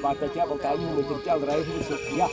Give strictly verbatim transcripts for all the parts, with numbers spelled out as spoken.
Бататя болтаню мэдэртял райхын шэхья.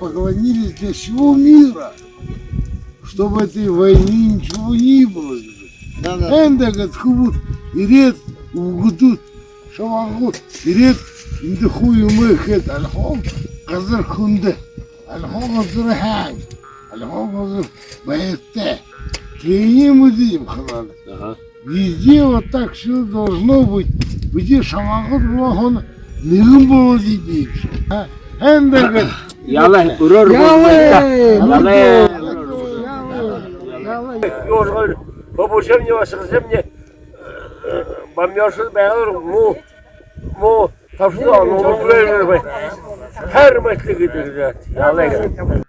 Поклонились для всего мира, чтобы этой войны ничего не было. Да, да. Эндэ гээд хүбүүд ерээд, үбгэдүүд, шамангууд ерээд, эндэ хуу юумэ хээд, али хуу газар хүндэ, али хуу газар һайн, али хуу газар баяртай. Тэрэниие мэдээ юм ханаа. Ага. Везде вот так всё должно быть. Бидэ шамангууд болоһон нэгэн болоод идэбди. А? Эндэ гээд. Яла, үрөөр. Яла, үрөөр. Яла. Яла. Ёргол, побольше мне, ваших земли, бомбёжи, бэлэр, му, му, тавшла, ну, ну, бэлэр, бэлэр. Хэр мэтлэг гэдэг. Яла.